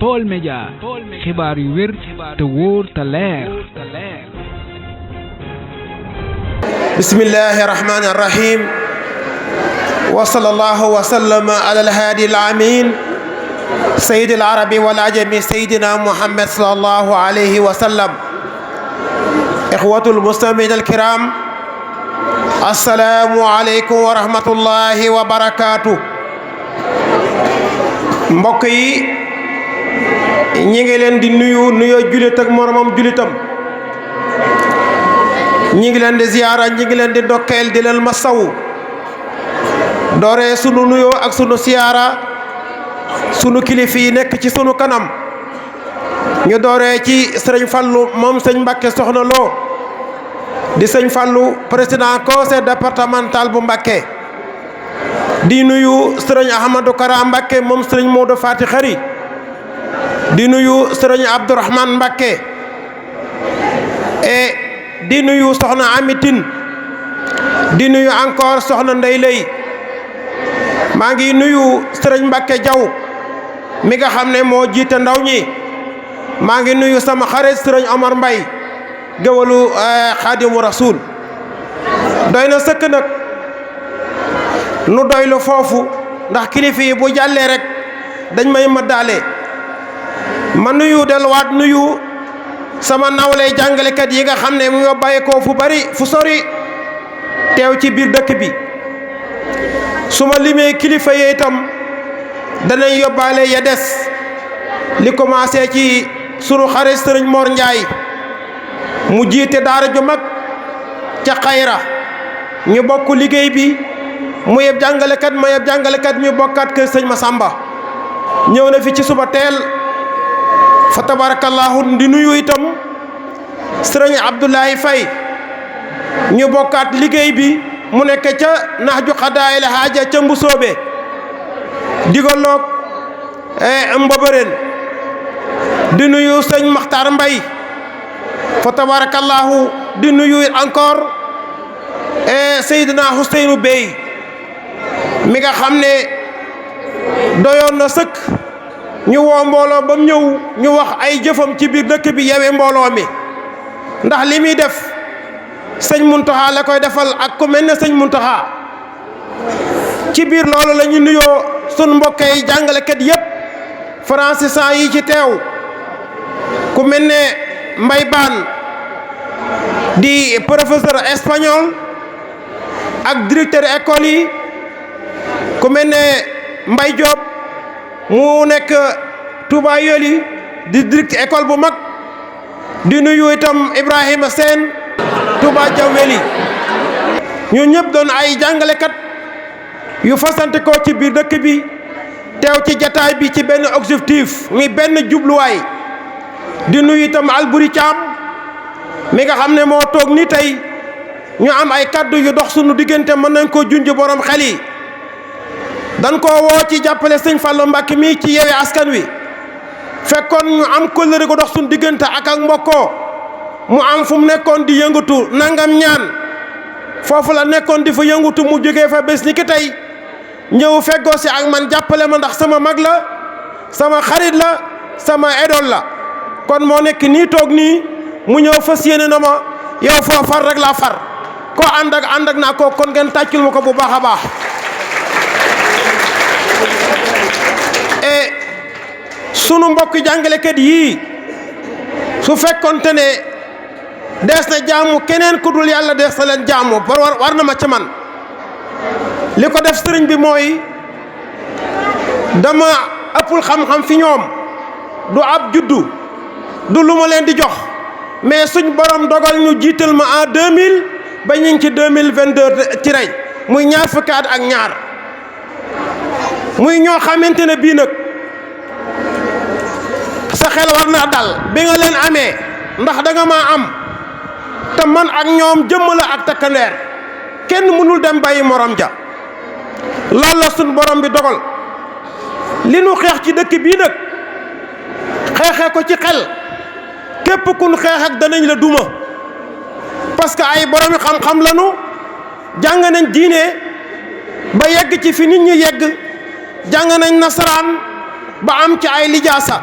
Baol Média xibaar yu wér te wóor te leer. bismillahi rahmani rahim wa sallallahu wa sallama ala alhaadi alamin sayyid alarabi wal ajami sayyidina muhammad sallallahu alayhi wa sallam. ixwatul mustamiin alkiram, assalaamu aleykum wa rahmatullahi wa barakaatu. mbokk yi ñi ngi leen di nuyoo julit ak moromam julitam. ñi ngi leen di ziyaara, ñi ngi leen di ndokkeel, di leen masawu. dooree sunu nuyoo ak sunu siyaara sunu kilifa yi nekk ci sunu kanam. ñu dooree ci sëriñ Fallu moom sëñ Mbàkke Soxna Lo di sëñ Fallu président conseil départemental bu Mbàkke. di nuyu sëriñ Ahmadou Kara Mbàkke moom sëriñ Modou Fati Xari. di nuyu sëriñ Abdourahmane Mbàkke et di nuyu soxna Amitin. di nuyu encore soxna Ndey Lay. maa ngi nuyu sëriñ Mbàkke Jaw mi nga xam ne moo jiite ndaw ñi. maa ngi nuyu sama xarit sëriñ Omar Mbay géwalu Xaadimu Rasuul. doy na sëkk nag nu doylu foofu ndax kilifa yi bu jàllee rek dañ may mëddaale. ma nuyu delluwaat nuyu sama nawley jàngalekat yi nga xam ne mu bàyyi ko fu sori teew ci biir dëkk bi. su ma limee kilifa yi itam danañ yóbbaale ya des li commencé ci sunu xarit sëriñ Mor Njaay mu jiite daara ju mag ca Xayra. ñu bokk liggéey bi mu yeb jàngalekat ma yeb jàngalekat ñu bokkaat kër sëñ Masamba. ñëw na fi ci suba teel fa tabarakallahu. di nuyu itam sëriñ Abdoulaye Faye ñu bokkaat liggéey bi mu nekk ca Nahju Xadaayil Haaja ca Mbusoobe digaloog Mbobëreen. di nuyu sëñ Maxtaar Mbay fa tabarakallahu. di nuyu encore Seydina Huseynu Bey mi nga xam ne doyoon na sëkk ñu woo mbooloo ba mu ñëw ñu wax ay jëfam ci biir dëkk bi yewe mbooloo mi. ndax li muy def sëñ Muntaxa la koy defal ak ku mel ne sëñ Muntaxa. ci biir loolu la ñu nuyoo sun mbokk yi jàngalekat yëpp francisant yi ci teew ku mel ne Mbay Baan di professeur espagnol ak directeur école yi ku mel ne Mbay Joob mu nekk Touba Yoli di directeur école bu mag. di nuyu itam Ibrahima Seen Touba Jawweli. ñu ñëpp doon ay jàngalekat yu fasante ko ci biir dëkk bi teew ci jataay bi ci benn objectif mi benn jubluwaay. di nuyu itam Alburi Caam mi nga xam ne moo toog ni tey ñu am ay kaddu yu dox sunu diggante mën nañ koo junj borom xel yi. dañ koo woo ci jàppale sëñ Fallu Mbàkke mi ci Yewwi Askan Wi. fekkoon ñu am kóllëre ko dox sunu diggante ak mbokkoo mu am fu mu nekkoon di yëngatu nangam ñaan foofu la nekkoon di fa yëngatu mu jógee fa bés ni ki tey ñëw feggoo si ak man jàppale ma ndax sama mag la sama xarit la sama idole la. kon moo nekk nii toog nii mu ñëw fas yéene na ma yow foo far rek laa far koo ànd ak naa ko kon ngeen tàccul ma ko bu baax a baax. et sunu mbokk jàngalekat yii su fekkonte ne dees na jaamu keneen ku dul yàlla dees na leen jaamu war na ma ci man. li ko def sëriñ bi mooy dama ëppul xam-xam fi ñoom du ab juddu du lu ma leen di jox mais suñ borom dogal ñu jiital ma en 2000 ba ñu ngi ci 2022 ci rey muy ñaar fukki at ak ñaar. muy ñoo xamante ne bii nag sa xel war naa dal bi nga leen amee ndax da nga maa am te man ak ñoom jëmm la ak takkandeer kenn mënul dem bàyyi morom ja. loolu la suñ borom bi dogal li nu xeex ci dëkk bii nag xeexee ko ci xel képp kun xeex ak danañ la duma parce que ay boromi xam-xam lañu jàng nañ diine ba yegg ci fi nit ñi yegg jàng nañ nasaraan ba am ci ay lijaasa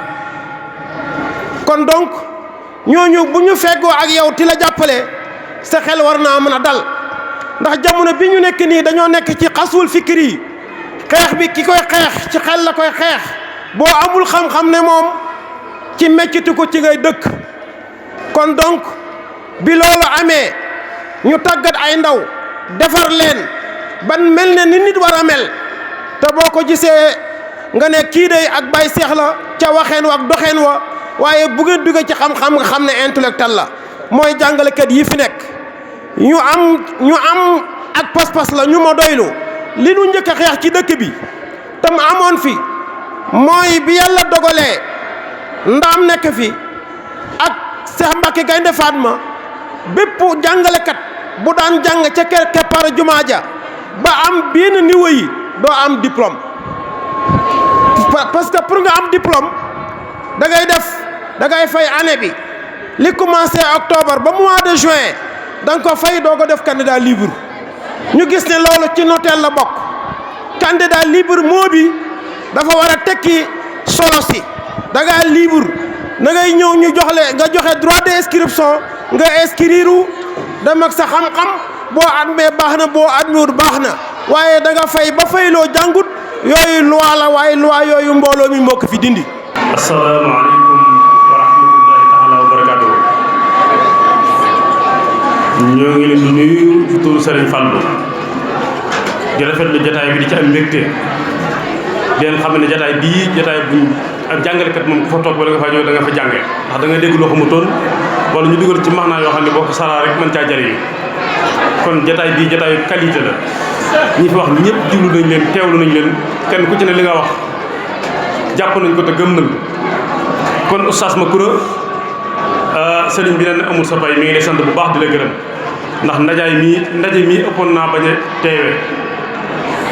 kon donc ñooñu bu ñu feggoo ak yow ti la jàppale sa xel war naa mën a dal ndax jamono bi ñu nekk nii dañoo nekk ci xasul fikri yi xeex bi ki koy xeex ci xel la koy xeex boo amul xam-xam ne moom ci mecciti ko ci ngay dëkk kon donc bi loolu amee ñu tàggat ay ndaw defar leen ban mel ne ni nit war a mel te boo ko gisee nga ne kii day ak bay seex la ca waxeen wa ak doxeen wa waaye bu ngeen duggee ci xam-xam nga xam ne intellectuel la mooy jàngalekat yi fi nekk ñu am ak pas-pas la ñu ma doylu li nu njëkk a xeex ci dëkk bi tam amoon fi mooy bi yàlla dogalee ndaam nekk fi ak Seex Mbàkke Gaynde Fatma bépp jàngalekat bu daan jàng ca keppaara jumaa ja ba am benn niveau yi doo am diplôme parce que pour nga am diplôme da ngay fay année bi li commencé octobre ba mois de juin da nga ko fay doo ko def candidat libre ñu gis ne loolu ci noteel la bokk candidat libre moo bi dafa war a tekki solo si da ngaa libre na ngay ñëw ñu nga joxe droit d'inscription nga inscrire dem ak sa xam-xam boo admee baax na boo admiwul baax na waaye da nga fay ba fayloo jàngut yooyu loi la waaye loi yooyu mbooloo mi moo ko fi dindi. asalaamaaleykum wa rahmatullahi taala wa barakaatu. ñoo ngi leen di nuyu ci turu Serigne Fallou di rafetlu jotaay bi di ci am mbégte di leen xam ne jotaay bii jotaay buñ ak jàngalekat moom ku fa toog wala nga fa ñëw da nga fa jànge ndax da nga dégg loo xamutoon wala ñu dugal ci maanaa yoo xam ne boo ko saraa rek mën caa jariñu kon jotaay bii jotaayu qualité la ñi fi wax ñëpp jublu nañ leen teewlu nañ leen kenn ku ci ne li nga wax jàpp nañ ko te gëm nañ kon oustaz Macoura sëriñ bi ne amul sa pay mi ngi lay sant bu baax di la gërëm ndax ndaje mii ëppoon naa bañ a teewee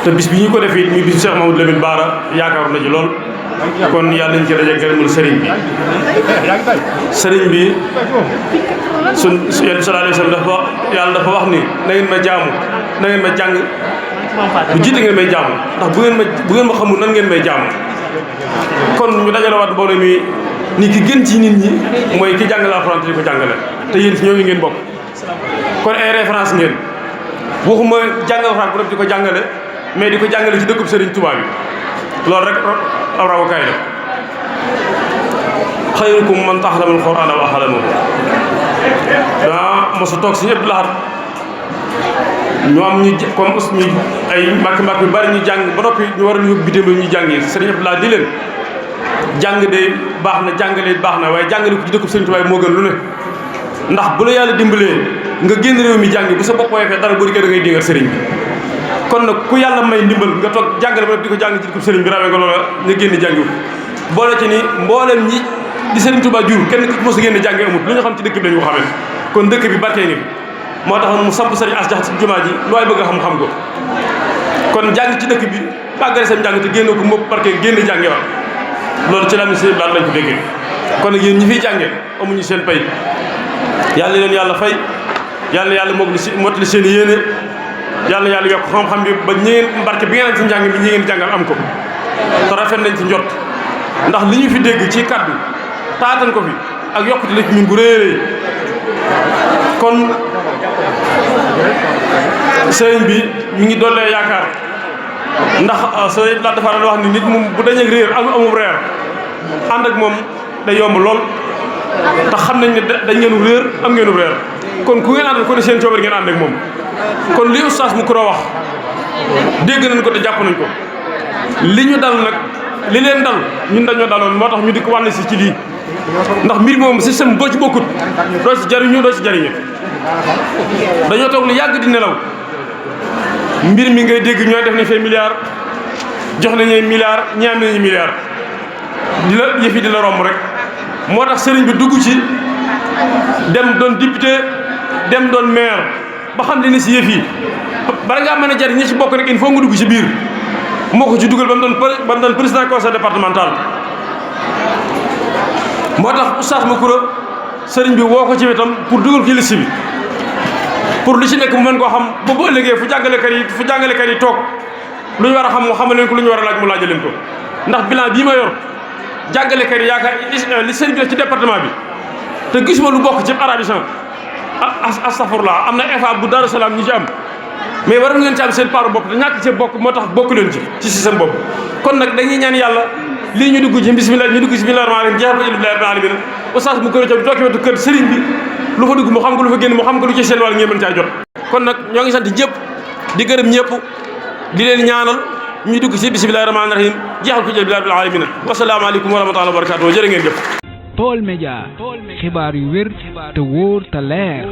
te bis bi ñu ko def it muy bisu Cheikh Mamadou Lamine Bara yaakaaru na ci lool kon yàlla nañ ci daje gërëmul sëriñ bi sun yonent bi sallallahu alayhi wa sallam yàlla dafa wax ni na ngeen ma jaamu na ngeen ma jàng bu jiite ngeen may jaamu ndax bu ngeen ma xamul nan ngeen may jaamu kon ñu dajalewaat mbooloo mi ni ki gën ci nit ñi mooy ki jàngale alxuraan te di ko jàngale te yéen ci ñooñu ngeen bokk kon ay référence ngeen waxuma jàngal alxuraan bu def di ko jàngale mais di ko jàngale ci dëkkub Sëriñ Tuubaa bi loolu rek aw rawukaay la xayrukum man ta'allama al-Qur'ana wa 'allamahu daa mosu toog si ñëpp laxat ñu am ñu comme ñu ay mbàkk yu bari ñu jàng ba noppi ñu war a yóbbu bitim ñu jàngi Sëriñ Abdoulaye di leen jàng de baax na jàngale baax na waaye jàngale ko ci dëkkub Sëriñ Tuubaa moo gën lu ne ndax bu la yàlla dimbalee nga génn réew mi jàngi bu sa bopp woyofee dara bu dikkee da ngay dingal sëriñ bi kon nag ku yàlla may ndimbal nga toog jàngale ba noppi di ko jàng ci dëkkub sëriñ bi rawee nga loola nga génn jàngi boole ci ni mboolem ñi di Sëriñ Tuubaa jur kenn ku mos a génn jàngi amut lu ñu xam ci dëkk bi lañu ko xamee kon dëkk bi barkee ngi moo tax mu samp Sëriñ As Jaxate ci jumaa ji lu waay bëgg a xam-xam ko kon jàng ci dëkk bi bàggale sam jàng te génn ko moom barkee génn jànge wax loolu ci la mi sëriñ laat lañ ko déggee kon nag yéen ñi fiy jànge amuñu seen pay yàlla leen yàlla fay yàlla mottali seen yéene yàlla yokk xam-xam bi ba ñeen barke bi ngeen am ci njàng bi ñi ngeen jàngal am ko te rafet nañ ci njot ndax li ñu fi dégg ci kàddu taatan ko fi ak yokkute la ci ñun bu réeree kon sëriñ bi mi ngi dollee yaakaar ndax sëriñ la dafa wax ni nit moom bu dañee réer amul reer ànd ak moom day yomb lool te xam nañ ne dañ ngeenu réer am ngeenu reer kon ku ngeen àndal ko ne seen coobar ngeen ànd ak moom kon li oustaz Macoura wax dégg nañ ko te jàpp nañ ko li ñu dal nag li leen dal ñun dañoo daloon moo tax ñu di ko wàll si ci lii ndax mbir moom système boo ci bokkut doo ci jariñu doo ci jariñe dañoo toog lu yàgg di nelaw mbir mi ngay dégg ñooy def nañ fay milliards jox nañu milliards ñi am nañu milliards di la yëf yi di la romb rek moo tax sëriñ bi dugg ci dem doon député dem doon maire ba xam li ne si yëf yi bala ngaa mën a jariñ ñi ci bokk rek il faut nga dugg ci biir moo ko ci dugal ba mu doon président conseil départemental moo tax oustaz Macoura sëriñ bi woo ko ci wetam pour dugal ko ci liste bi pour lu ci nekk mu mën koo xam ba bu ëllëgee fu jàngalekat yi toog lu ñu war a xam mu xamal leen ko lu ñu war a laaj mu laaj leen ko ndax bilan bii ma yor jàngalekat yi yaakaar li sëñ bi def ci département bi te gisuma lu bokk ci arabisant astafurlah am na EFA bu Darou Salaam ñu ci am mais war ngeen ci am seen part bopp te ñàkk ci bokk moo tax bokk leen ci seen bopp kon nag dañuy ñaan yàlla lii ñu dugg ci bismillah ñu dugg ci bismillah rahmaan rahim jeexal ko ci alhamdulillahi rabbil alamin oustaz mu koy toog wetu kër sëriñ bi lu fa dugg mu xam ko lu fa génn mu xam ko lu ci seen wàll ngeen mën caa jot kon nag ñoo ngi sant ñëpp di gërëm ñëpp di leen ñaanal ñu dugg ci bismillah rahmaan rahim jeexal ko ci alhamdulillahi rabbil alamin wassalaamu aleykum wa rahmatullahi wa barakatuh jërë ngeen jëf Baol Médias xibaar yu wér te wóor te leer